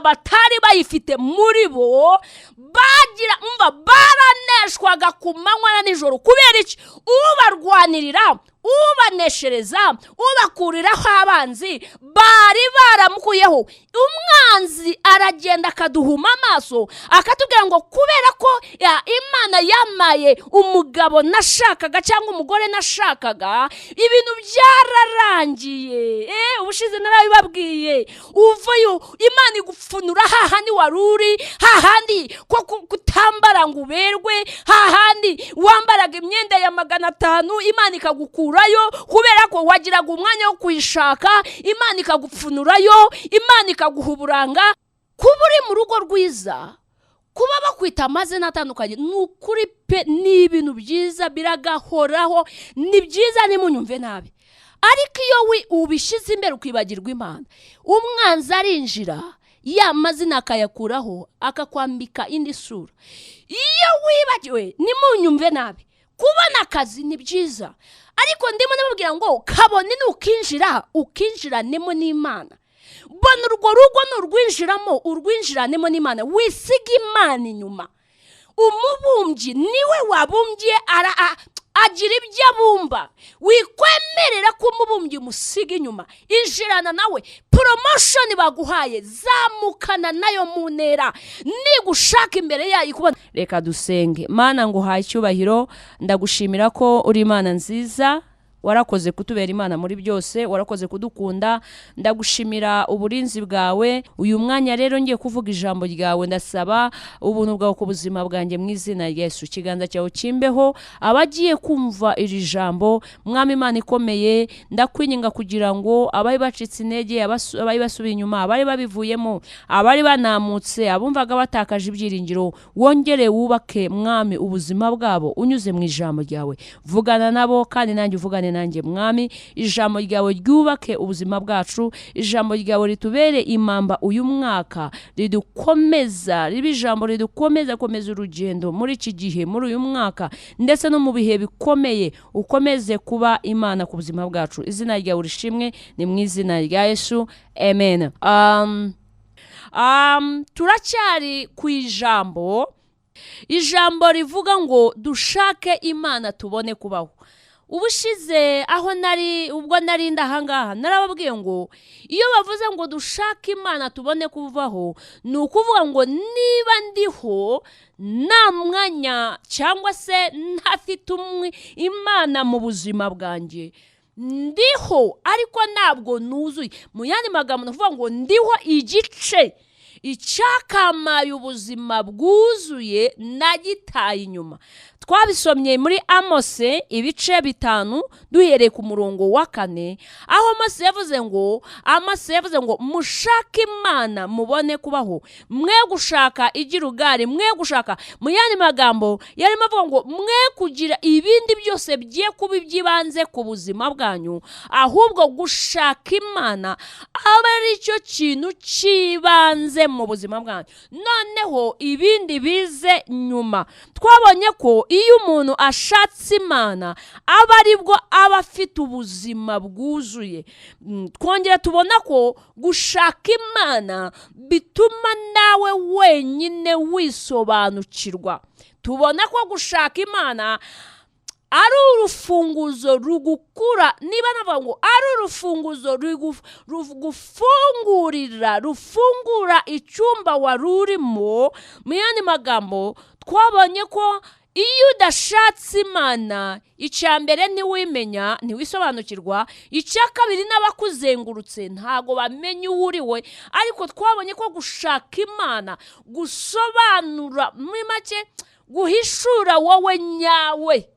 batari bayifite muri bo, bagira umva baraneshwaga ku manywa na nijoro. Kubera iki? Ubarwanirira, ubaneshereza, ubakuriraho abanzi bari baramukuyeho. Umwanzi aragenda akaduhuma amaso, akatubwira ngo kubera ko Imana yamaye umugabo nashakaga cyangwa umugore nashakaga, ibintu byararangiye. Ubushize narabibabwiye, uvayo Imana igupfunura hahandi wari uri, hahandi ko kutambara ngo uberwe, hahandi wambaraga imyenda ya 500, Imana ikagukurayo kubera ko wagiraga umwanya wo kuyishaka. Imana ikagupfunurayo, Imana ikaguha uburanga. Kuba uri mu rugo rwiza, kuba bakwita amazina atandukanye, ni ukuri pe, ni ibintu byiza, biragahoraho, ni byiza, ntimunyumve nabi. Ariko iyo ubishyize imbere ukibagirwa Imana, umwanzi arinjira, ya mazina akayakuraho, akakwambika indi sura. Iyo wibagiwe, ntimunyumve nabi, kubona akazi ni byiza, ariko ndimo ndababwira ngo kabone nukinjira, ukinjiranemo n'Imana. Bona urwo rugo nurwinjiramo, urwinjiranemo n'Imana, wisiga Imana inyuma. Umubumbyi niwe wabumbye, agira ibyo abumba. Wikwemerera ko umubumbyi umusiga inyuma, injirana nawe. Promotion baguhaye, zamukana nayo mu ntera, nigushaka imbere yayo ikubona. Reka dusenge. Mana, nguhaye icyubahiro, ndagushimira ko uri Imana nziza. Warakoze kutubera Imana muri byose, warakoze kudukunda, ndagushimira uburinzi bwawe. Uyu mwanya rero ngiye kuvuga ijambo ryawe, ndasaba ubuntu bwawe ku buzima bwanjye mu izina rya Yesu. Ikiganza cyawe kimbeho, abagiye kumva iri jambo. Mwami Imana ikomeye, ndakwinginga kugira ngo abari bacitse intege, abari basubiye inyuma, abari babivuyemo, abari banamutse, abumvaga batakaje ibyiringiro, wongere wubake, Mwami, ubuzima bwabo unyuze mu ijambo ryawe. Vugana nabo kandi nanjye uvugane nanjye. Mwami, ijambo ryawe ryubake ubuzima bwacu, ijambo ryawe ritubere impamba uyu mwaka, ridukomeza, ribe ijambo ridukomeza komeza urugendo muri iki gihe, muri uyu mwaka, ndetse no mu bihe bikomeye. Ukomeze kuba Imana ku buzima bwacu, izina ryawe rishimwe. Ni mu izina rya Yesu, amen. Turacyari ku ijambo rivuga ngo dushake Imana tubone kubaho. Ubushize aho nari, ubwo nari ahangaha, narababwiye ngo iyo bavuze ngo dushake Imana tubone kuvaho, ni ukuvuga ngo niba ndiho nta mwanya cyangwa se ntafite umwe Imana mu buzima bwanjye, ndiho ariko ntabwo nuzuye. Mu yandi magambo ni ukuvuga ngo ndiho igice, icyakamaye ubuzima bwuzuye nagitaye inyuma. Twabisomye muri Amose ibice 5, duhereye ku murongo wa 4, aho Amose yavuze ngo mushake Imana mubone kubaho, mwe gushaka igirugari, mwe gushaka. Mu yandi magambo yarimo avuga ngo mwe kugira ibindi byose bye kuba iby'ibanze ku buzima bwanyu, ahubwo gushaka Imana aba ari cyo kintu cy'ibanze mu buzima bwanyu, noneho ibindi bize nyuma. Twabonye ko iyo umuntu ashatse Imana aba aribwo aba afite ubuzima bwuzuye. Twongera tubona ko gushaka Imana bituma nawe wenyine wisobanukirwa. Tubona ko gushaka Imana ari urufunguzo rugukura, niba navuga ngo ari urufunguzo rugufungurira, rufungura icyumba wari urimo. Mu yandi magambo, twabonye ko iyo udashatse Imana, icya mbere ntiwimenya, ntiwisobanukirwa; icya kabiri, n'abakuzengurutse ntago bamenya uwo uri we. Ariko twabonye ko gushaka Imana gusobanura, muri make guhishura wowe nyawe.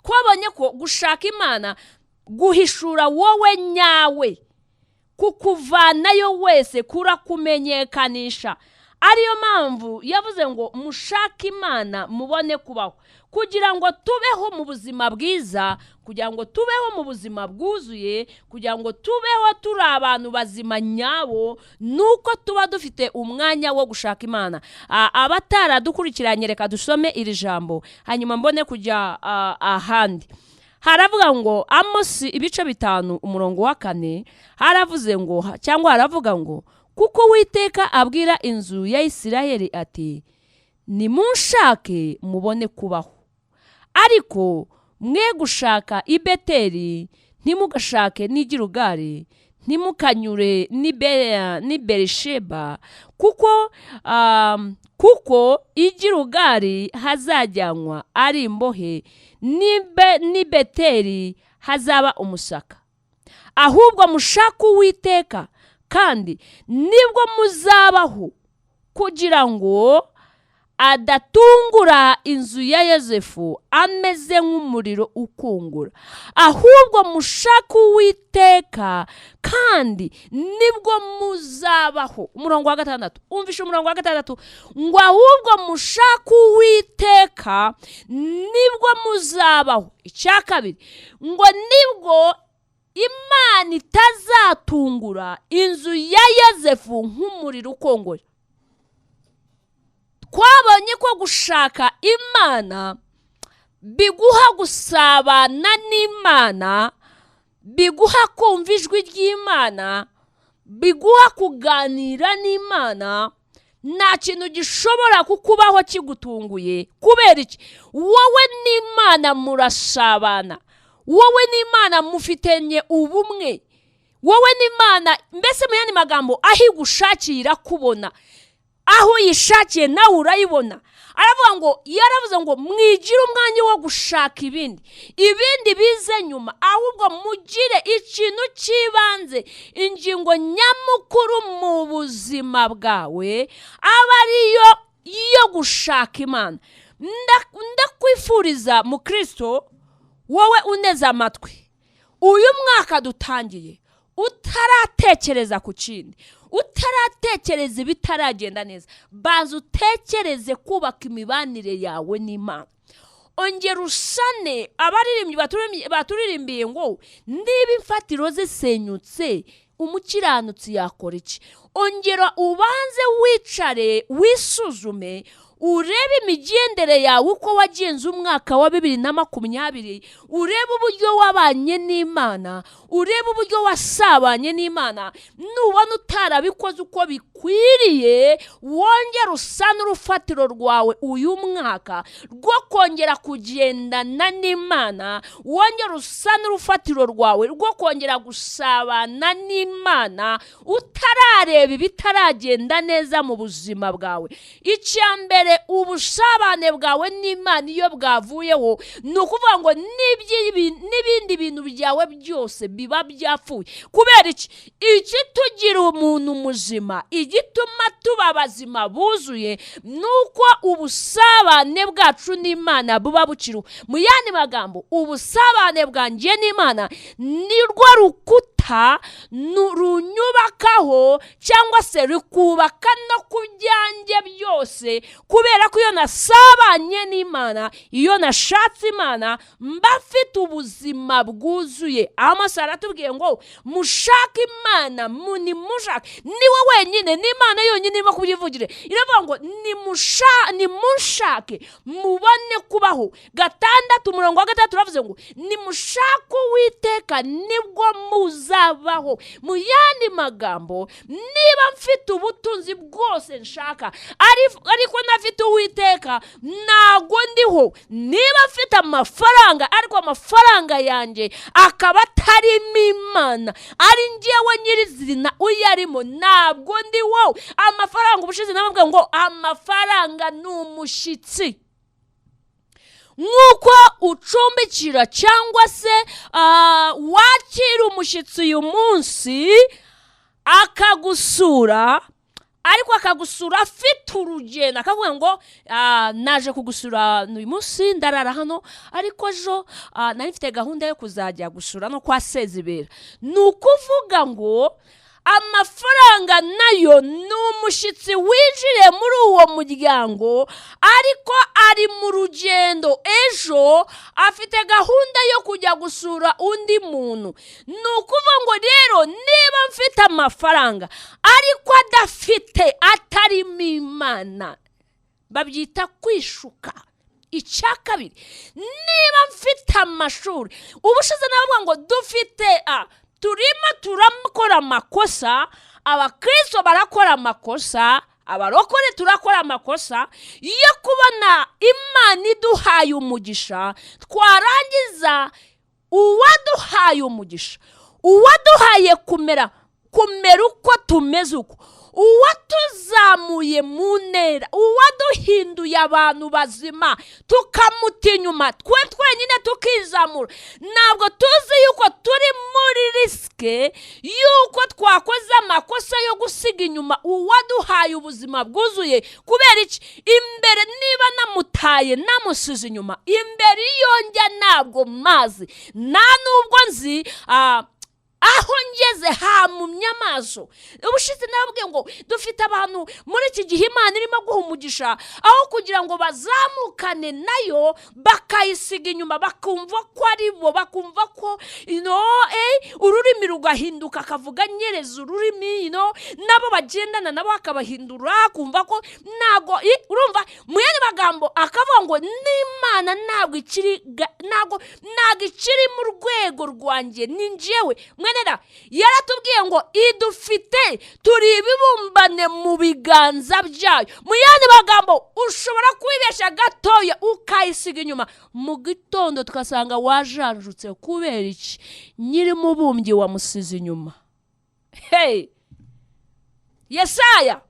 Twabonye ko gushaka Imana guhishura wowe nyawe, kukuvanayo wese, kurakumenyekanisha. Ariyo mpamvu yavuze ngo mushake Imana mubone kubaho. Kugira ngo tubeho mu buzima bwiza, kugira ngo tubeho mu buzima bwuzuye, kugira ngo tubeho turi abantu bazima nyabo, nuko tuba dufite umwanya wo gushaka Imana. Abataradukurikiranye, reka dusome iri jambo hanyuma mbone kujya ahandi. Haravuga ngo Amosi ibice 5 umurongo wa 4, haravuze ngo cyangwa haravuga ngo Kuko Uwiteka abwira inzu ya Isirayeli ati: "Nimunshake mubone kubaho, ariko mwe gushaka i Beteli, ntimugashake n'i Gilugari, ntimukanyure n'i Berisheba, kuko i Gilugari hazajyanwa ari imbohe, n'i Beteli hazaba umusaka. Ahubwo mushake Uwiteka, kandi nibwo muzabaho, kugira ngo adatungura inzu ya Yosefu ameze nk'umuriro ukungura. Ahubwo mushake Uwiteka, kandi nibwo muzabaho." Umurongo wa 6, umvishe umurongo wa 6 ngo: "Ahubwo mushake Uwiteka, nibwo muzabaho." Icya kabiri ngo: "Nibwo Imana itazatungura inzu ya Yosefu nk'umuriro ukongora." Twabonye ko gushaka Imana biguha gusabana n'Imana, biguha kumva ijwi ry'Imana, biguha kuganira n'Imana. Nta kintu gishobora kukubaho kigutunguye. Kubera iki? Wowe n'Imana murasabana, wowe n'Imana mufitanye ubumwe, wowe n'Imana, mbese mu yandi magambo, aho igushakiye irakubona, aho uyishakiye nawe urayibona. Aravuga ngo, yaravuze ngo: "Mwigire umwanya wo gushaka ibindi, ibindi bize nyuma, ahubwo mugire ikintu cy'ibanze, ingingo nyamukuru mu buzima bwawe aba ariyo yo gushaka Imana." Ndakwifuriza mu Kirisito, wowe uneze amatwi, uyu mwaka dutangiye, utaratekereza ku kindi, utaratekereza ibitaragenda neza, banza utekereze kubaka imibanire yawe n'Imana. Ongera usane. Abaririmbyi baturirimbiye ngo: "Niba imfatiro zisenyutse, umukiranutsi yakora iki?" Ongera ubanze wicare, wisuzume, urebe imigendere yawe, uko wagenze umwaka wa 2020, urebe uburyo wabanye n'Imana, urebe uburyo wasabanye n'Imana. Nubona utarabikoze uko bikwiriye, wongere usane urufatiro rwawe uyu mwaka rwo kongera kugendana n'Imana, wongere usane urufatiro rwawe rwo kongera gusabana n'Imana, utarareba ibitaragenda neza mu buzima bwawe. Icya mbere, ubusabane bwawe n'Imana iyo bwavuyeho, ni ukuvuga ngo n'ibindi bintu byawe byose biba byapfuye. Kubera iki? Ikitugira umuntu muzima, igituma tuba bazima buzuye, ni uko ubusabane bwacu n'Imana buba bukiriho. Mu yandi magambo, ubusabane bwanjye n'Imana ni rwo rukuta runyubakaho, cyangwa se rukubaka no ku byanjye byose, kubera ko iyo nasabanye n'Imana, iyo nashatse Imana, mba mfite ubuzima bwuzuye. Amos aratubwiye ngo: "Mushake Imana, nimushake." Niwe wenyine, n'Imana yonyine irimo kubyivugire, iravuga ngo: "Nimushake mubone kubaho." 6 umurongo wa 3 uravuze ngo: "Nimushake Uwiteka, nibwo muzabaho." Mu yandi magambo, niba mfite ubutunzi bwose nshaka, ariko ntafite Uwiteka, ntago ndiho. Niba mfite amafaranga, ariko amafaranga yanjye akaba atarimo Imana, ari njyewe nyirizina uyarimo, ntabwo ndi wowe. Amafaranga, ubushize nababwiye ngo amafaranga ni umushyitsi. Nk'uko ucumbikira cyangwa se wakira umushyitsi uyu munsi akagusura, ariko akagusura afite urugendo, akavuga ngo: "Naje kugusura uyu munsi, ndarara hano, ariko ejo nari mfite gahunda yo kuzajya gusura no kwa Sezibera." Ni ukuvuga ngo amafaranga nayo ni umushyitsi winjiriye muri uwo muryango, ariko ari mu rugendo, ejo afite gahunda yo kujya gusura undi muntu. Ni ukuvuga ngo rero, niba mfite amafaranga ariko adafite, atarimo Imana, babyita kwishuka. Icya kabiri, niba mfite amashuri, ubushize navuga ngo dufite Turimo turakora amakosa, abakristo barakora amakosa, abarokore turakora amakosa yo kubona Imana iduhaye umugisha, twarangiza uwaduhaye umugisha, uwaduhaye kumera uko tumeze, uko uwatuzamuye mu ntera, uwaduhinduye abantu bazima, tukamuta inyuma, twe twenyine tukizamura. Ntabwo tuzi yuko turi muri risk yuko twakoze amakosa yo gusiga inyuma uwaduhaye ubuzima bwuzuye. Kubera iki? Imbere niba namutaye, namusize inyuma, imbere iyo njya ntabwo mazi, nta nubwo nzi aho ngeze hamumye amaso. Ubushize nababwiye ngo dufite abantu muri iki gihe Imana irimo guha umugisha, aho kugira ngo bazamukane nayo bakayisiga inyuma, bakumva ko ari bo, bakumva ko ururimi rugahinduka, akavuga nyereza ururimi, nabo bagendana nabo akabahindura, kumva ko ntabwo urumva mu yandi magambo akavuga ngo n'Imana ntabwo ikiri ntabwo ikiri mu rwego rwanjye, ni njyewe. Mwenera yaratubwiye ngo idufite, turi ibibumbane mu biganza byayo. Mu yandi magambo ushobora kwibeshya gatoya ukayisiga inyuma, mu gitondo tugasanga wajanjutse. Kubera iki? Nyir'umubumbyi wamusize inyuma. Hey, Yesaya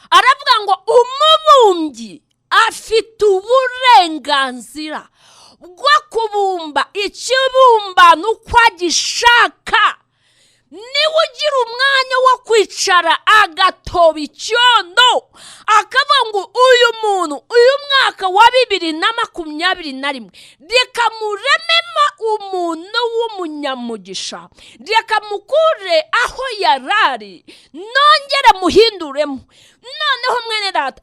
aravuga ngo umubumbyi afite uburenganzira bwo kubumba ikibumbano uko agishaka. Niwe ugira umwanya wo kwicara agatoba icyondo, akavuga ngo uyu muntu, uyu mwaka wa 2021, reka murememo umuntu w'umunyamugisha, reka mukure aho yarari nongere muhinduremo. Noneho mwene data,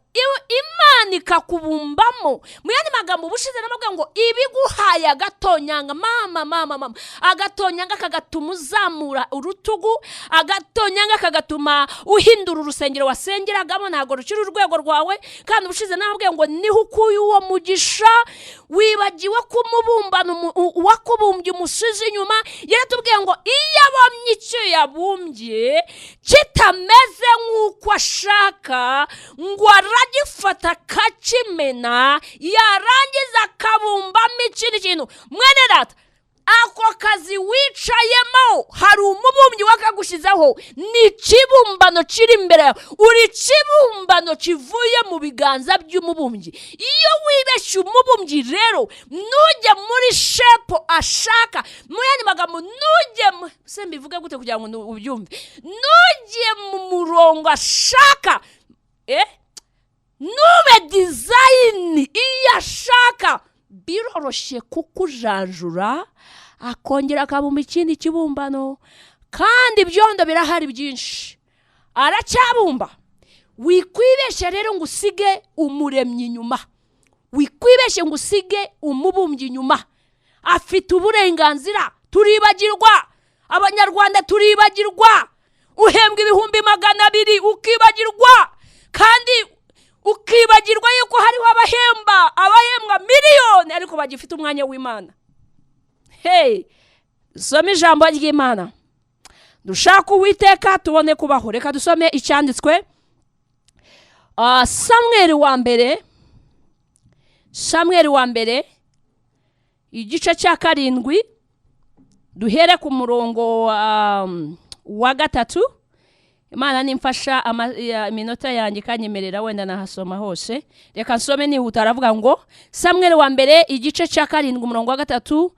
Imana ikakubumbamo. Mu yandi magambo, ubushize namubwiye ngo ibiguhaye agatonyanga, mama mama mama, agatonyanga kagatuma uzamura urutugu, agatonyanga kagatuma uhindura urusengero wasengeragamo, ntabwo rukiri urwego rwawe. Kandi ubushize nababwiye ngo niho ukuye uwo mugisha, wibagiwe kumubumbana, uwakubumbye umusizi inyuma. Yaratubwiye ngo iyo abonye icyo yabumbye kitameze nk'uko ashaka, ngo aragifata akakimena, yarangiza akabumbamo ikindi kintu. Mwene data, ako kazi wicayemo hari umubumbyi wakagushyizeho, ni ikibumbano kiri imbere yawe, uri ikibumbano kivuye mu biganza by'umubumbyi. Iyo wibeshye umubumbyi rero ntujye muri shape ashaka, mu yandi magambo ntujye, se mbivuge gute kugira ngo ubyumve, ntujye mu murongo ashaka, nube design iyo ashaka, biroroshye kukujanjura akongera akabumba ikindi kibumbano. Kandi ibyondo birahari byinshi, aracyabumba. Wikwibeshya rero ngo usige umuremyi inyuma, wikwibeshye ngo usige umubumbyi inyuma. Afite uburenganzira. Turibagirwa, Abanyarwanda turibagirwa. Uhembwa 200,000 ukibagirwa, kandi ukibagirwa yuko hariho abahembwa miliyoni ariko bagifite umwanya w'Imana. Hey, dusome ijambo ry'Imana, dushake Uwiteka tubone kubaho. Reka dusome icyanditswe, Samweri wa mbere, Samweri wa mbere igice cya 7, duhere ku murongo wa 3. Imana nimfasha iminota yanjye ikanyemerera wenda nahasoma hose. Reka nsome nihuta. Aravuga ngo Samweri wa mbere igice cya 7 umurongo wa 3.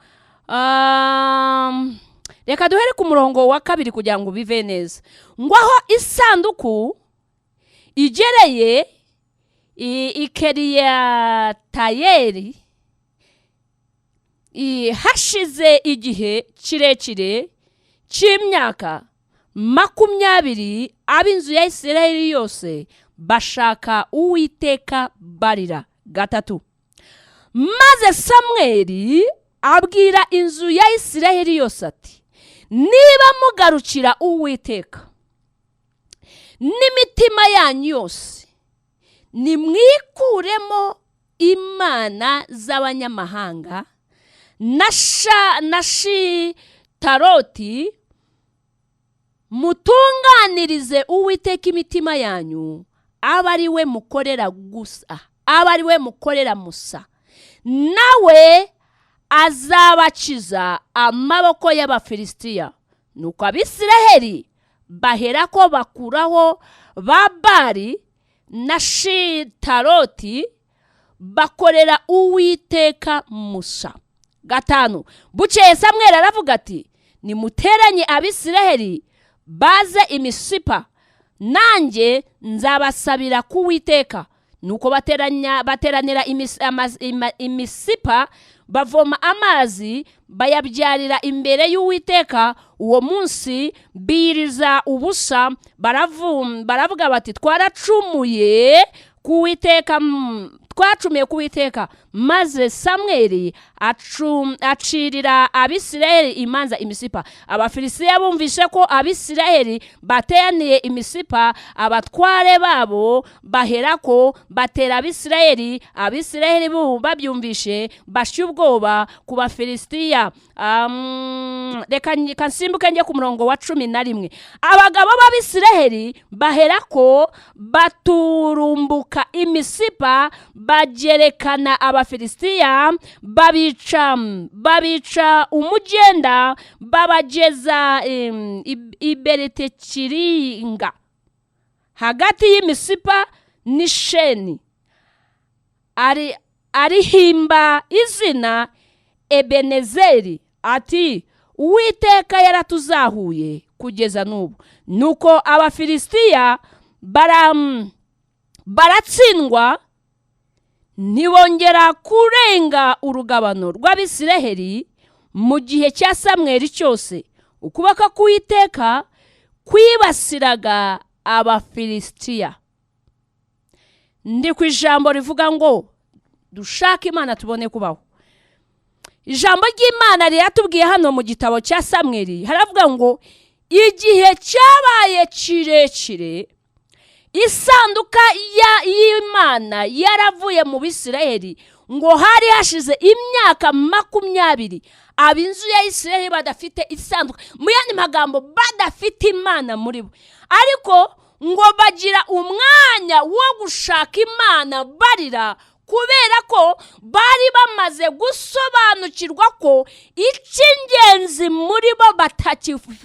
Reka duhere ku murongo wa 2 kugira ngo bive neza. Ngo aho isanduku igereye i Kiriyatayeri, hashize igihe kirekire cy'imyaka 20, ab'inzu ya Isirayeli yose bashaka Uwiteka barira. 3, maze Samweli abwira inzu ya Isirayeli yose ati: "Niba mugarukira Uwiteka n'imitima yanyu yose, nimwikuremo imana z'abanyamahanga na N'Ashitaroti, mutunganirize Uwiteka imitima yanyu, abe ari we mukorera gusa, abe ari we mukorera musa, nawe azabakiza amaboko y'Abafilisitiya. Nuko Abisiraheli baherako bakuraho ba Bali na Shitaroti, bakorera Uwiteka musa. 5, bukeye Samweli aravuga ati: "Nimuteranye Abisiraheli baze Imisipa, nanjye nzabasabira ku Witeka." Nuko bateranya, bateranira Imisipa, bavoma amazi, bayabyarira imbere y'Uwiteka. Uwo munsi biriza ubusa, baravuga bati: "Twaracumuye ku Witeka, twacumuye ku Witeka." Maze Samweli acirira Abisiraheli imanza Imisipa. Abafilisitiya bumvise ko Abisiraheli bateraniye Imisipa, abatware babo baherako batera Abisiraheli. Abisiraheli babyumvishe bashya ubwoba ku Bafilisitiya. Reka nsimbuke njye ku murongo wa 11. Abagabo b'Abisiraheli baherako baturumbuka Imisipa, bagerekana Abafilisitiya, babica umugenda, babageza i Beretekiringa, hagati y'Imisipa n'Isheni. Arihimba izina Ebenezeri, ati: "Uwiteka yaratuzahuye kugeza n'ubu." Nuko Abafilisitiya baratsindwa, ntibongera kurenga urugabano rw'Abisiraheli mu gihe cya Samweli cyose. Ukuboko k'Uwiteka kwibasiraga Abafilisitiya. Ndi ku ijambo rivuga ngo dushake Imana tubone kubaho. Ijambo ry'Imana riratubwiye hano mu gitabo cya Samweli, haravuga ngo igihe cyabaye kirekire isanduka y'Imana yaravuye mu Bisiraheli, ngo hari hashize imyaka 20 ab'inzu ya Isiraheli badafite isanduka, mu yandi magambo badafite Imana muri bo. Ariko ngo bagira umwanya wo gushaka Imana barira, kubera ko bari bamaze gusobanukirwa ko icy'ingenzi muri bo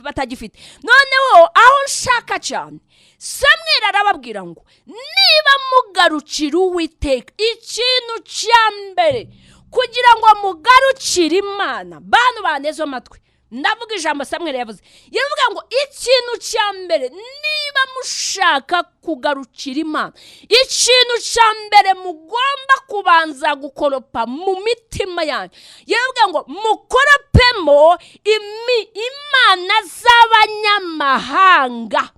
batagifite. Noneho aho nshaka cyane, Samweli arababwira ngo niba mugarukira Uwiteka, ikintu cya mbere kugira ngo mugarukire Imana, bantu baneze amatwi, ndavuga ijambo Samweli yavuze. Yavuga ngo ikintu cya mbere, niba mushaka kugarukira Imana, ikintu cya mbere mugomba kubanza gukoropa mu mitima yanyu. Yavuga ngo mukoropemo imana z'abanyamahanga.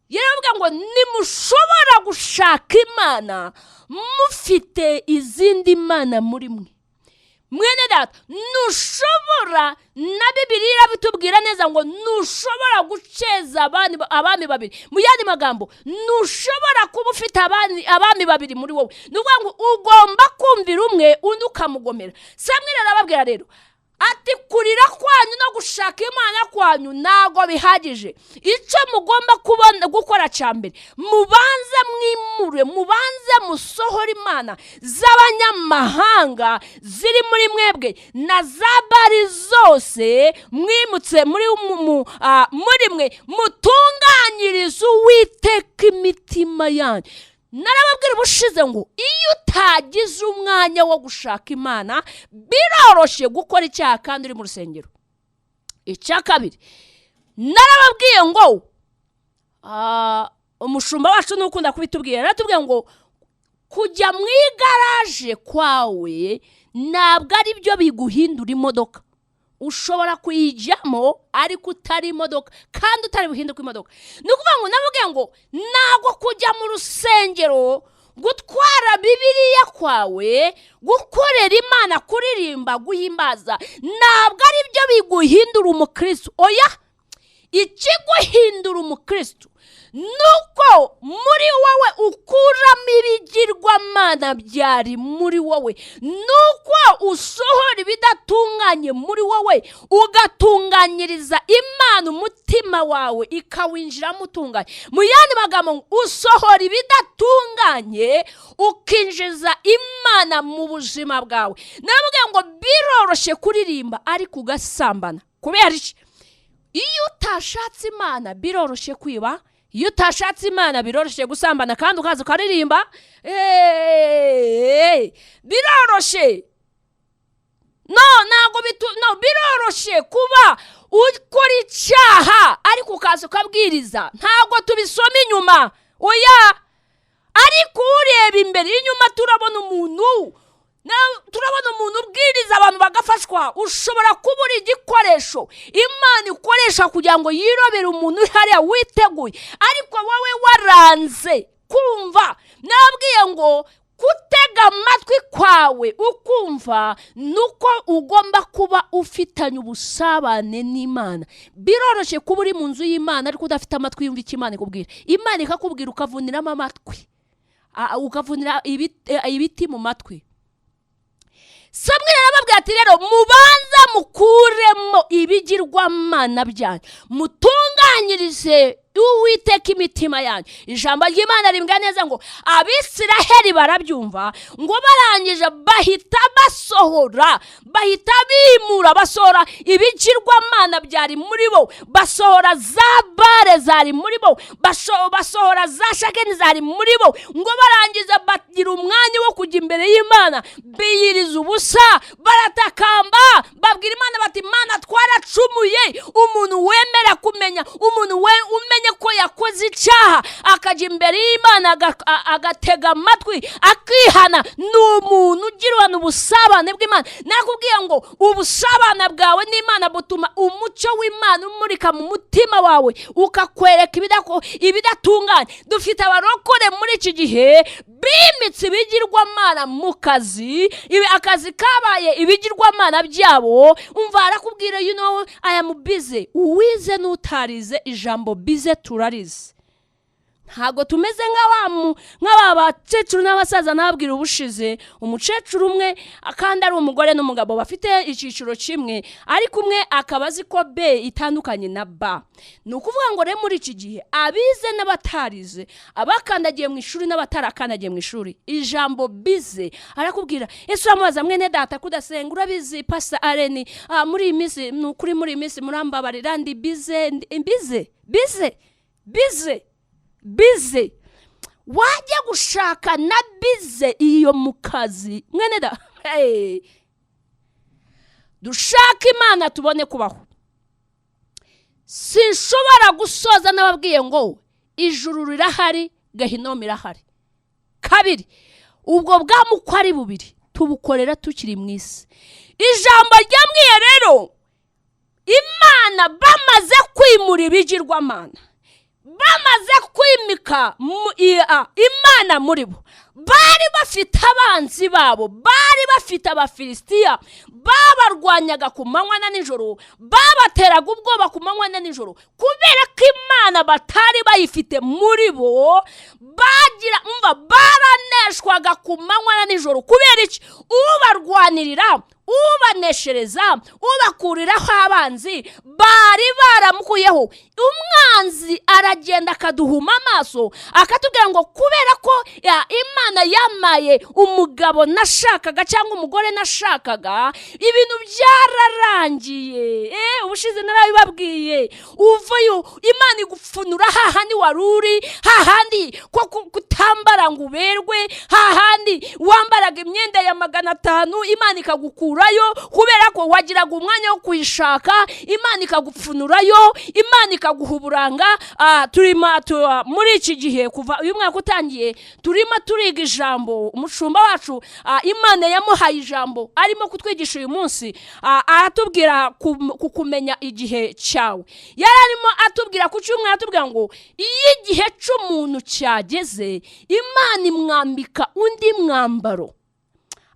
Yaravuga ngo nimushobora gushaka Imana mufite izindi mana muri mwe. Mwene data, ntushobora, na Bibiliya irabitubwira neza ngo ntushobora guceza abami babiri. Mu yandi magambo, ntushobora kuba ufite abami babiri muri wowe. Ni ukuvuga ngo ugomba kumvira umwe, undi ukamugomera. Samweli arababwira rero ati: "Kurira kwanyu no gushaka Imana kwanyu ntabwo bihagije. Icyo mugomba kubona gukora cya mbere, mubanze mwimure, mubanze musohore imana z'abanyamahanga ziri muri mwebwe na za Bali zose mwimutse muri mwe, mutunganyirize Uwiteka imitima yanyu." Narababwira ubushize ngo iyo utagize umwanya wo gushaka Imana, biroroshye gukora icyaha kandi uri mu rusengero. Icya kabiri, narababwiye ngo umushumba wacu n'ukunda kubitubwira, yaratubwiye ngo kujya mu igaraje kwawe ntabwo ari byo biguhindura imodoka. Ushobora kuyijyamo ariko utari imodoka, kandi utari buhinduke imodoka. Ni ukuvuga ngo navuge ngo ntabwo kujya mu rusengero, gutwara Bibiliya kwawe, gukorera Imana, kuririmba, guhimbaza, ntabwo ari byo biguhindura umukristo. Oya. Ikiguhindura umukristo nuko muri wowe ukuramo ibigirwamana byari muri wowe, nuko usohora ibidatunganye muri wowe, ugatunganyiriza Imana umutima wawe ikawinjiramo utunganye. Mu yandi magambo, usohora ibidatunganye ukinjiza Imana mu buzima bwawe. Nababwiye ngo biroroshye kuririmba ariko ugasambana. Kubera iki? Iyo utashatse Imana biroroshye kwiba, iyo utashatse Imana biroroshye gusambana, kandi ukaza ukaririmba. Biroroshye. No, ntabwo no, biroroshye kuba ukora icyaha ariko ukaza ukabwiriza. Ntabwo tubisoma inyuma, oya, ariko ureba imbere. Inyuma turabona umuntu, turabona umuntu ubwiriza abantu bagafashwa. Ushobora kuba uri igikoresho Imana ikoresha kugira ngo yirobere umuntu uri hariya witeguye, ariko wowe waranze kumva. Nabwiye ngo gutega amatwi kwawe ukumva nuko ugomba kuba ufitanye ubusabane n'Imana. Biroroshye kuba uri mu nzu y'Imana ariko udafite amatwi yumva icyo Imana ikubwira. Imana ikakubwira ukavuniramo amatwi, ukavunira ibiti mu matwi. Samweli arababwira ati rero mubanza mukuremo ibigirwamana byanyu, mutunganyirize Uwiteka imitima yanyu. Ijambo ry'Imana rimbwira neza ngo Abisiraheli barabyumva, ngo barangije bahita basohora, bahita bimura, basohora ibigirwamana byari muri bo, basohora za bare zari muri bo, basohora za shakeni zari muri bo, ngo barangiza bagira umwanya wo kujya imbere y'Imana, biyiriza ubusa, baratakamba, babwira Imana bati Imana twaracumuye. Umuntu wemera kumenya, umuntu we umenye ko yakoze icyaha akajya imbere y'Imana agatega amatwi akihana, ni umuntu ugirana ubusabane bw'Imana. Nakubwiye ngo ubusabane bwawe n'Imana butuma umucyo w'Imana umurika mu mutima wawe, ukakwereka ibidatunganye. Dufite abarokore muri iki gihe bimitse ibigirwamana mu kazi, akazi kabaye ibigirwamana byabo. Umva arakubwira, you know I am busy. Uwize n'utarize ijambo busy turarize. Ntabwo tumeze nk'aba bakecuru n'abasaza. Nababwira ubushize umukecuru umwe, kandi ari umugore n'umugabo bafite icyiciro kimwe, ariko umwe akaba azi ko B itandukanye na B. Ni ukuvuga ngo rero muri iki gihe abize n'abatarize, abakandagiye mu ishuri n'abatarakandagiye mu ishuri, ijambo busy arakubwira. Ese uramubaza, mwene data kudasenga, urabizi Pastor Areni, muri iyi minsi ni ukuri, muri iyi minsi murambabarira, ndi busy, busy, busy, busy, busy. Wajya gushaka na busy iyo mu kazi. Mwene da, dushaka Imana tubone kubaho. Sinshobora gusoza n'ababwiye ngo ijuru rirahari, gahinomu irahari. Kabiri, ubwo bwami uko ari bubiri tubukorera tukiri mu isi. Ijambo ryamwiye rero Imana, bamaze kwimura ibigirwamana, bamaze kwimika Imana muri bo, bari bafite abanzi babo, bari bafite Abafilisitiya babarwanyaga ku manywa na nijoro, babateraga ubwoba ku manywa na nijoro. Kubera ko Imana batari bayifite muri bo, bagira umva baraneshwaga ku manywa na nijoro. Kubera iki? Ubarwanirira, ubaneshereza, ubakuriraho abanzi bari baramukuyeho. Umwanzi aragenda akaduhuma amaso, akatubwira ngo kubera ko Imana yamaye umugabo nashakaga cyangwa umugore nashakaga, ibintu byararangiye. Ubushize narabibabwiye, uvayo Imana igupfunura hahandi wari uri, hahandi ko kutambara ngo uberwe, hahandi wambaraga imyenda ya 500, Imana ikagukurayo kubera ko wagiraga umwanya wo kuyishaka. Imana ikagupfunurayo, Imana ikaguha uburanga. Turimo muri iki gihe, kuva uyu mwaka utangiye, turimo turiga ijambo. Umushumba wacu, Imana yamuhaye ijambo arimo kutwigisha uyu munsi, aratubwira ku kumenya igihe cyawe. Yari arimo atubwira ku cyumweru, atubwira ngo iyo igihe cy'umuntu cyageze, Imana imwambika undi mwambaro.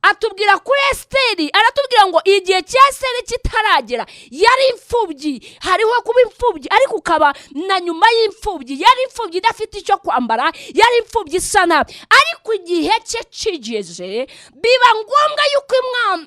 Atubwira kuri Esiteri, aratubwira ngo igihe cya Esiteri kitaragera yari imfubyi. Hariho kuba imfubyi ariko ukaba na nyuma y'imfubyi. Yari imfubyi idafite icyo kwambara, yari imfubyi isa nabi, ariko igihe cye kigeze biba ngombwa yuko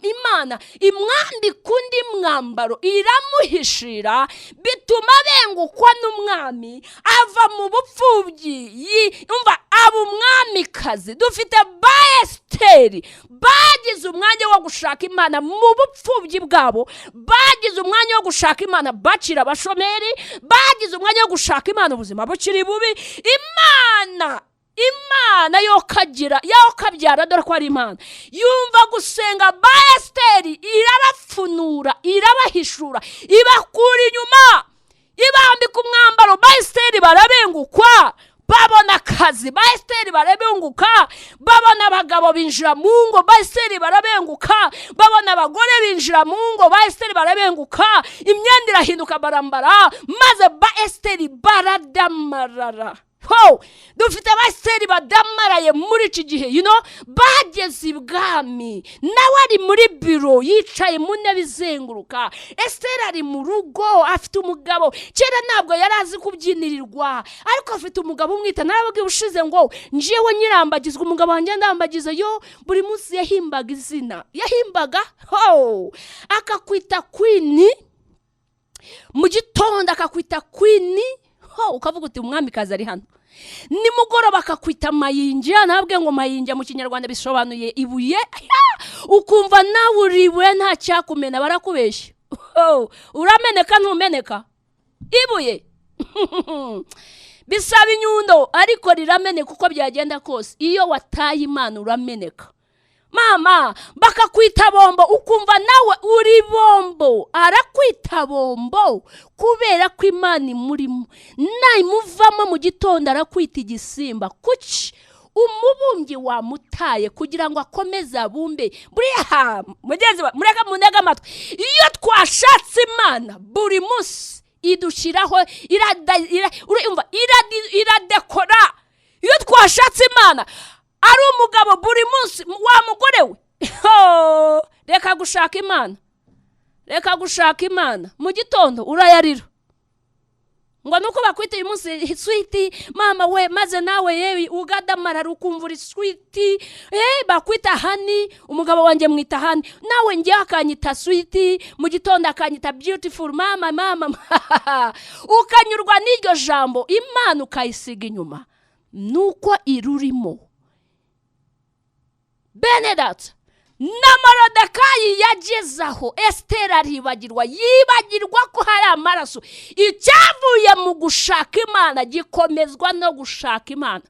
Imana imwambika undi mwambaro, iramuhishira, bituma abengukwa n'umwami, ava mu bupfubyi, umva, aba umwamikazi. Dufite ba Esiteri bagize umwanya wo gushaka Imana mu bupfubyi bwabo, bagize umwanya wo gushaka Imana bakira abashomeri, bagize umwanya wo gushaka Imana ubuzima bukiri bubi. Imana yokagira yokabyara, dore ko ari Imana yumva gusenga ba Esiteri, irabapfunura, irabahishura, ibakura inyuma, ibambika umwambaro. Ba Esiteri barabengukwa, babona akazi. Ba Esiteri barabenguka, babona abagabo, binjira mu ngo. Ba Esiteri barabenguka, babona abagore, binjira mu ngo. Ba Esiteri barabenguka, imyenda irahinduka, barambara, maze ba Esiteri baradamarara. Ho dufite abasiteri badamaraye muri iki gihe, bageze ibwami. Nawe ari muri biro, yicaye mu ntebe izenguruka. Esiteri ari mu rugo, afite umugabo. Kera ntabwo yari azi kubyinirirwa, ariko afite umugabo umwita. Narababwiye ushize ngo njyewe nyirambagizwa, umugabo wanjye ndambagiza yo buri munsi yahimbaga izina, yahimbaga ho akakwita queen mu gitondo, akakwita queen ho, ukavuga uti umwamikazi ari hano. Nimugoroba akakwita mayinja. Ntabwe ngo mayinja mu Kinyarwanda bisobanuye ibuye, ukumva nawe uri ibuye, nta cyakumena. Barakubeshya. Urameneka, ntumeneka. Ibuye bisaba inyundo, ariko rirameneka uko byagenda kose. Iyo wataye Imana urameneka mama. Bakakwita bombo, ukumva nawe uri bombo. Arakwita bombo kubera ko Imana imurimo. Nayimuvamo mu gitondo arakwita igisimba. Kuki? Umubumbyi wamutaye kugira ngo akomeze abumbe. Buriya mugenzi, mureka munege amatwi. Iyo twashatse Imana buri munsi, idushyiraho, iradekora. Iyo twashatse Imana, ari umugabo buri munsi, wa mugore we, reka gushaka Imana, reka gushaka Imana mu gitondo urayarira ngo nuko bakwita uyu munsi sweetie, mama we, maze nawe yewe ugadamarara, ukumva uri sweetie. Bakwita honey. Umugabo wanjye mwita honey, nawe ngewe akanyita sweetie, mu gitondo akanyita beautiful, mama mama, ukanyurwa n'iryo jambo, Imana ukayisiga inyuma. Nuko irurimo. Bene data, na Morodekayi yageze aho Esiteri aribagirwa, yibagirwa ko hari amaraso. Icyavuye mu gushaka Imana gikomezwa no gushaka Imana.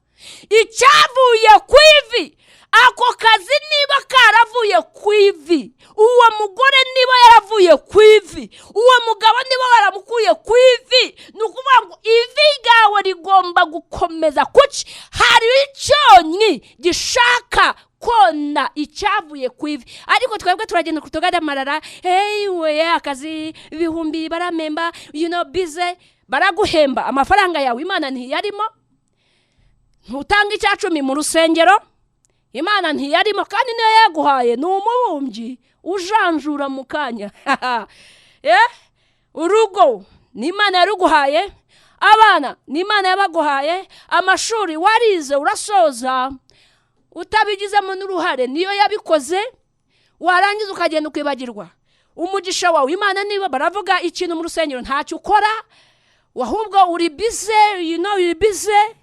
Icyavuye ku ivi, ako kazi niba karavuye ku ivi, uwo mugore niba yaravuye ku ivi, uwo mugabo niba baramukuye ku ivi, ni ukuvuga ngo ivi ryawe rigomba gukomeza. Kuki? Hari icyonnyi gishaka kona icyavuye ku ivi. Ariko twebwe turagenda tugadamarara, hey we, akazi ibihumbi baramemba, busy, baraguhemba amafaranga yawe, Imana ntiyarimo. Ntutanga icya cumi mu rusengero, Imana ntiyarimo, kandi niyo yaguhaye. Ni umubumbyi ujanjura mu kanya. Urugo ni Imana yaruguhaye, abana ni Imana yabaguhaye, amashuri warize urasoza utabigizemo n'uruhare, niyo yabikoze. Warangiza ukagenda ukibagirwa umugisha wawe. Imana niba baravuga ikintu mu rusengero, ntacyo ukora, ahubwo uri busy, uri busy.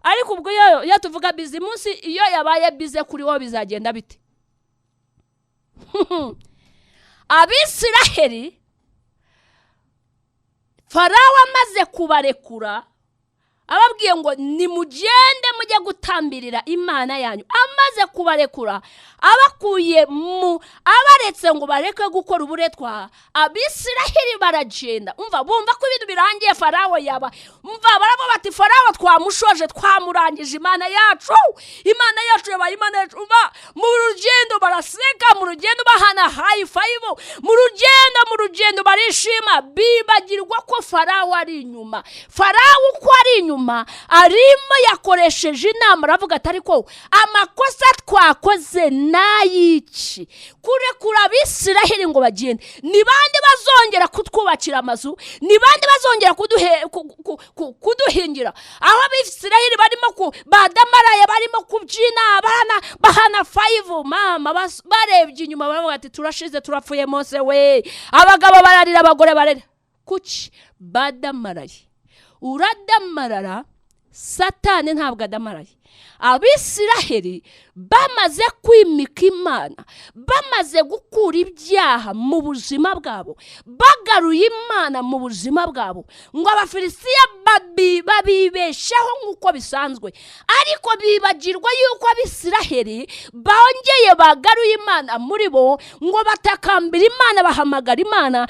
Ariko ubwo iyo tuvuga busy munsi, iyo yabaye busy kuri wowe bizagenda bite? Abisiraheli, Farawo amaze kubarekura, ababwiye ngo nimugende mujye gutambirira Imana yanyu, amaze kubarekura, abakuye mu, abaretse ngo bareke gukora uburetwa, Abisiraheli baragenda. Umva, bumva ko ibintu birangiye. Farawo yaba, umva, baravuga bati Farawo twamushoje, twamurangije, Imana yacu, Imana yacu yabaye Imana yacu. Umva, mu rugendo. baraseka, mu rugendo bahana high five, mu rugendo barishima, bibagirwa ko Farawo ari inyuma. Farawo uko ari inyuma arimo yakoresheje inama, aravuga ati: "Ariko amakosa twakoze n'ay'iki kurekura Abisiraheli ngo bagende? Ni bande bazongera kutwubakira amazu? Ni bande bazongera kuduhingira?" Aho Abisiraheli barimo badamaraye, barimo kubyina, abana bahana five, mama barebye inyuma baravuga ati: "Turashize, turapfuye, Mose we!" Abagabo bararira, abagore bararira. Kuki badamaraye? Uradamarara, Satani ntabwo adamaraye. Abisiraheli bamaze kwimika Imana, bamaze gukura ibyaha mu buzima bwabo, bagaruye Imana mu buzima bwabo, ngo Abafilisitiya babibeshaho nk'uko bisanzwe, ariko bibagirwa yuko Abisiraheli bongeye bagaruye Imana muri bo, ngo batakambira Imana, bahamagara Imana.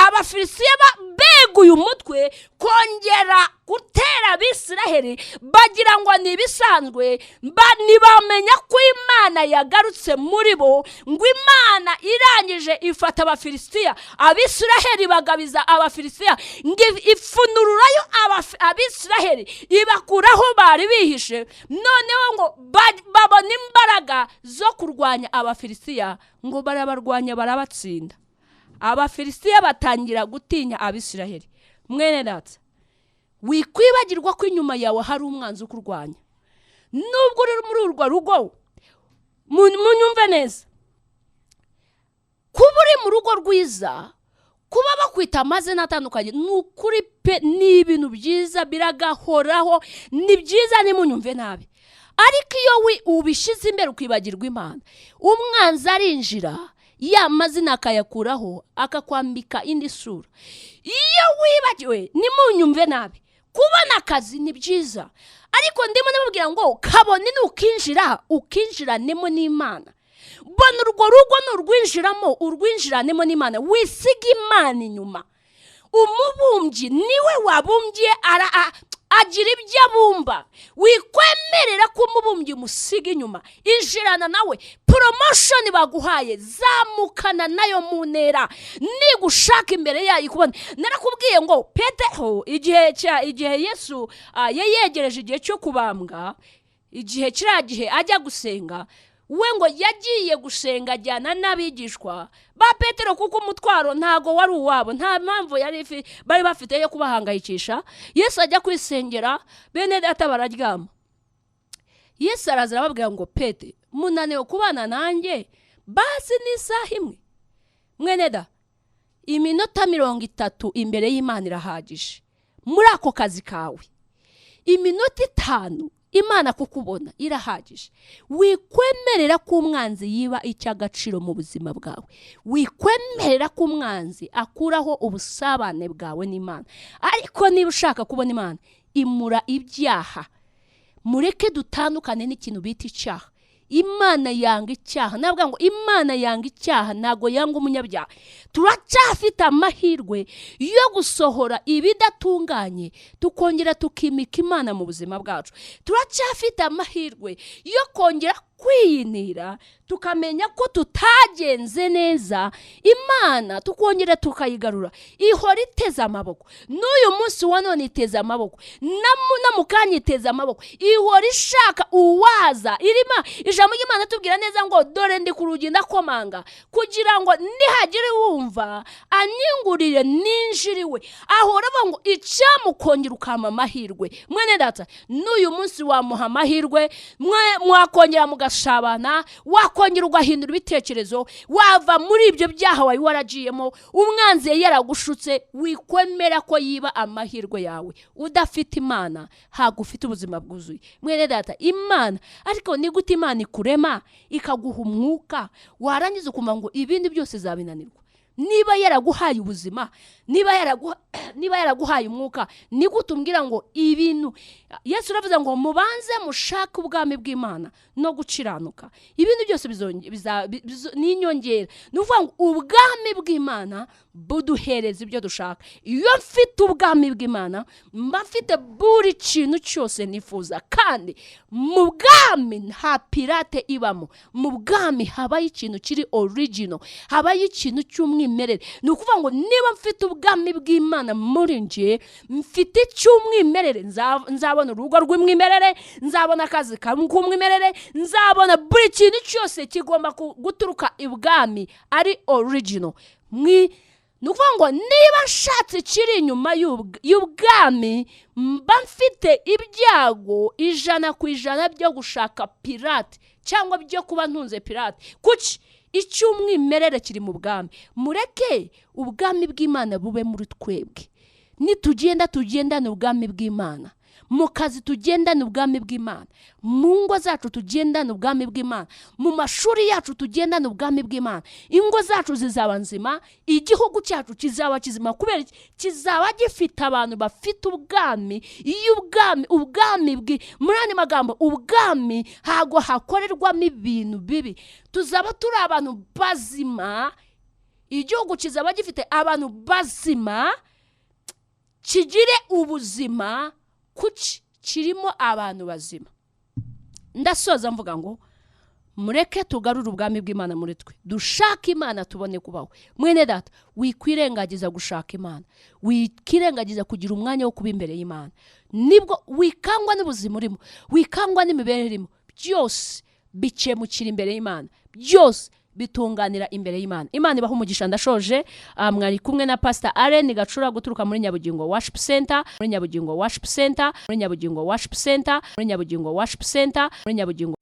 Abafilisitiya beguye umutwe kongera gutera Abisiraheli, bagira ngo ni ibisanzwe, ntibamenya ko Imana yagarutse muri bo. Ngo Imana irangije ifata Abafilisitiya, Abisiraheli bagabiza Abafilisitiya, ngo ifunururayo Abisiraheli, ibakuraho bari bihishe. Noneho ngo babona imbaraga zo kurwanya Abafilisitiya, ngo barabarwanya, barabatsinda. Abafilisitiya batangira gutinya Abisiraheli. Mwene data, wikwibagirwa ko inyuma yawe hari umwanzi ukurwanya, nubwo uri muri urwo rugo. Munyumve neza, kuba uri mu rugo rwiza, kuba bakwita amazina atandukanye, ni ukuri pe, ni ibintu byiza, biragahoraho, ni byiza, ntimunyumve nabi. Ariko iyo ubishyize imbere ukibagirwa Imana, umwanzi arinjira, ya mazina akayakuraho, akakwambika indi sura. Iyo wibagiwe, ntimunyumve nabi, kubona akazi ni byiza, ariko ndimo ndababwira ngo kabone nukinjira, ukinjiranemo n'Imana. Bona urwo rugo nurwinjiramo, urwinjiranemo n'Imana, wisiga Imana inyuma. Umubumbyi niwe wabumbye, agira ibyo abumba. Wikwemerera ko umubumbyi umusiga inyuma, injirana nawe. Promotion baguhaye, zamukana nayo mu ntera, nigushaka imbere yayo ikubona. Narakubwiye ngo Petero, igihe Yesu yari yegereje igihe cyo kubambwa, igihe kiriya gihe ajya gusenga, we ngo yagiye gusenga ajyana n'abigishwa ba Petero, kuko umutwaro ntago wari uwabo, nta mpamvu yari bari bafite yo kubahangayikisha. Yesu ajya kwisengera, bene data bararyama. Yesu araza arababwira ngo: "Pete, munaniwe kubana nanjye basi n'isaha imwe?" Mwene da, iminota 30 imbere y'Imana irahagije. Muri ako kazi kawe, iminota 5 Imana kukubona irahagije. Wikwemerera ko umwanzi yiba icy'agaciro mu buzima bwawe, wikwemerera ko umwanzi akuraho ubusabane bwawe n'Imana. Ariko niba ushaka kubona Imana, imura ibyaha. Mureke dutandukane n'ikintu bita icyaha. Imana yanga icyaha. Ntabwo ngo Imana yanga icyaha, ntabwo yanga umunyabyaha. Turacyafite amahirwe yo gusohora ibidatunganye, tukongera tukimika Imana mu buzima bwacu. Turacyafite amahirwe yo kongera kwiyinira, tukamenya ko tutagenze neza, Imana tukongera tukayigarura. Ihora iteze amaboko, n'uyu munsi wa none iteze amaboko, na mu kanya iteze amaboko, ihora ishaka uwaza. Irima ijambo ry'Imana tubwira neza ngo: "Dore ndi ku rugi ndakomanga, kugira ngo nihagira wumva anyingurire, ninjiriwe." Ahora avuga ngo: "Icyamukongera ukampa amahirwe." Mwene data, n'uyu munsi wamuha amahirwe, mwakongera mugasabana, wakongera ugahindura ibitekerezo, wava muri ibyo byaha wari waragiyemo, umwanzi yari yaragushutse. Wikwemera ko yiba amahirwe yawe. Udafite Imana ntabwo ufite ubuzima bwuzuye. Mwene data, Imana, ariko ni gute Imana ikurema, ikaguha umwuka, warangiza ukumva ngo ibindi byose zabinanirwa? Niba yaraguhaye ubuzima, niba yaraguhaye umwuka, ni gute umbwira ngo ibintu? Yesu uravuze ngo mubanze mushake ubwami bw'Imana no gukiranuka, ibintu byose ni inyongera. Ni ukuvuga ngo ubwami bw'Imana buduhereza ibyo dushaka. Iyo mfite ubwami bw'Imana, mba mfite buri kintu cyose nifuza. Kandi mu bwami nta pirate ibamo. Mu bwami habayo ikintu kiri original, habayo ikintu cy'umwimerere. Ni ukuvuga ngo niba mfite ubwami bw'Imana muri njye, mfite icy'umwimerere, nzabona urugo rw'umwimerere, nzabona akazi k'umwimerere, nzabona buri kintu cyose kigomba guturuka ibwami ari original. Ni ukuvuga ngo niba nshatse ikiri inyuma y'ubwami, mba mfite ibyago 100% byo gushaka pirate cyangwa byo kuba ntunze pirate. Kuki? Icy'umwimerere kiri mu bwami. Mureke ubwami bw'Imana bube muri twebwe. Nitugenda tugendane ubwami bw'Imana mu kazi, tugendane ubwami bw'Imana mu ngo zacu, tugendane ubwami bw'Imana mu mashuri yacu, tugendane ubwami bw'Imana, ingo zacu zizaba nzima, igihugu cyacu kizaba kizima. Kubera iki? Kizaba gifite abantu bafite ubwami. Iyo ubwami, ubwami bwi muri andi magambo, ubwami ntabwo hakorerwamo ibintu bibi. Tuzaba turi abantu bazima, igihugu kizaba gifite abantu bazima, kigire ubuzima. Kuki? Kirimo abantu bazima. Ndasoza mvuga ngo mureke tugarure ubwami bw'Imana muri twe, dushake Imana tubone kubaho. Mwene data, wikwirengagiza gushaka Imana, wikirengagiza kugira umwanya wo kuba imbere y'Imana. Nibwo wikangwa n'ubuzima urimo, wikangwa n'imibereho irimo, byose bikemukira imbere y'Imana, byose bitunganira imbere y'Imana. Imana ibaha umugisha. Ndashoje. Mwari kumwe na Pastor Allen Gacura guturuka muri Nyabugingo Worship Center, muri Nyabugingo Worship Center, muri Nyabugingo Worship Center, muri Nyabugingo Worship Center, muri Nyabugingo.